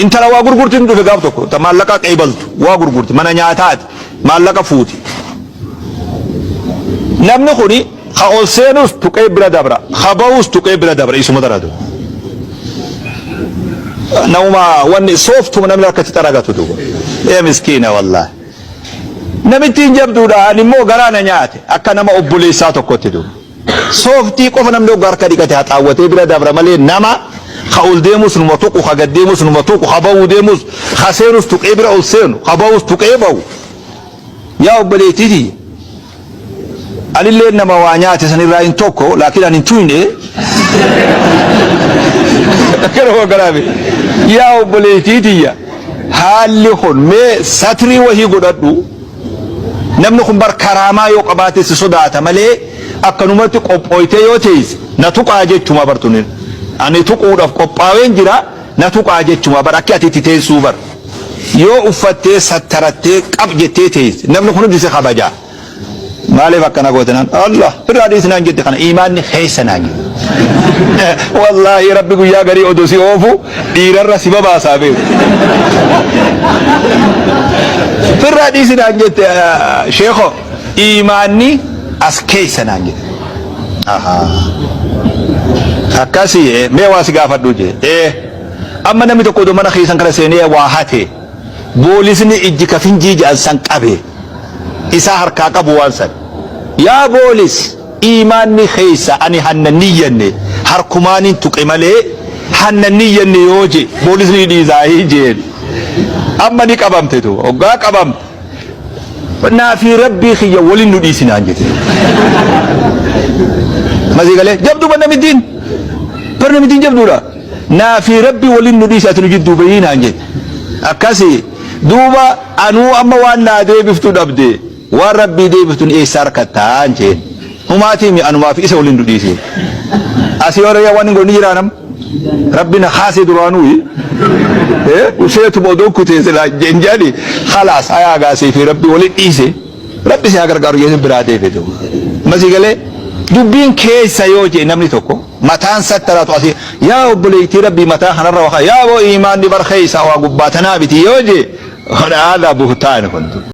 Intala waa gurgurtiin dhufe gaaf tokko ta maallaqa qeebaltu waa gurgurti mana nyaataati maallaqa fuuti. Namni kuni ka ol seenus tuqee bira dabra ka ba'us tuqee bira dabra isuma daratu. Namuma wanni sooftuma namni harkatti xaragatu duuba. Ee miskiina wallaahi. Namittiin jabduudha ani immoo garaa na nyaate akka nama obboleessaa tokkotti duuba. Sooftii qofa namni hoggaa harka dhiqate haxaawwatee bira dabra malee nama ka ol deemus numa tuqu ka gad deemus numa tuqu ka ba'uu deemus ka seenus tuqee bira ol seenu ka ba'us tuqee ba'u. Yaa obboleettii tiyya anillee nama waa nyaate sanirraa hin tokko laakiin ani hin tuyne. Akkana garaabe yaa obboleettii tiyya haalli kun mee satrii wahii godhadhu. Namni kun bar karaamaa yoo qabaate si sodaata malee akkanumatti qophooytee yoo teeyse na tuqaa jechuma bar tunin. Ani tuquudhaaf qophaaween jira na tuqaa jechuma bar akki ati itti teessuu bar. Yoo uffattee sattarattee qab jettee teeyse namni kun hundi si kabaja. Maaliif akkana goote naan Allah firraa dhiisi naan jette kana iimaanni keessa naan jette. Wallaahi rabbi guyyaa garii odoo si oofu dhiirarra si babaasaa beeku. Firraa dhiisi naan jette sheekho iimaanni as keessa naan jette. Ahaa. Akkasii mee waa si gaafadhu jee. Ee amma namni tokko odoo mana keessan kana seenee waa hate boolisni ijji ka finjii jedhan san qabe isaa harkaa qabu waan san. Yaa boolis iimaanni keessa ani hanna niyyanne harkumaanin tuqe malee hanna niyyanne yoo je boolisni ni dhiisaahii jeen. Amma ni qabamte tu hoggaa qabamte naa fi rabbii kiyya walin nu dhiisi naan jette. Masii galee jabduu bar namittiin bar namittiin jabduudha. Naa fi rabbi walin nu dhiisi ati nu jidduu bahii naan jette. Akkasi duuba anuu amma waan naa deebiftu dhabde. Waan Rabbii deebiftun eessaa arkattaan jeen. Humaatii mi anumaa fi isa waliin nu dhiisee. Asii yoo waan hin godhin jiraa nam. Rabbi na kaasee duraanuu. Useetuma odoo kutee silaa jeen jedhani khalaas hayaa gaasee fi Rabbi waliin dhiise. Rabbi si haa gargaaru jeesin biraa deebitu. Masii galee dubbiin keessa yoo jee namni tokko mataan sattaratu asii yaa obboleettii Rabbii mataa kanarra waqa yaa boo imaanni bar keessa waa gubbaa tanaa miti yoo jee kun haadha buhtaan kun.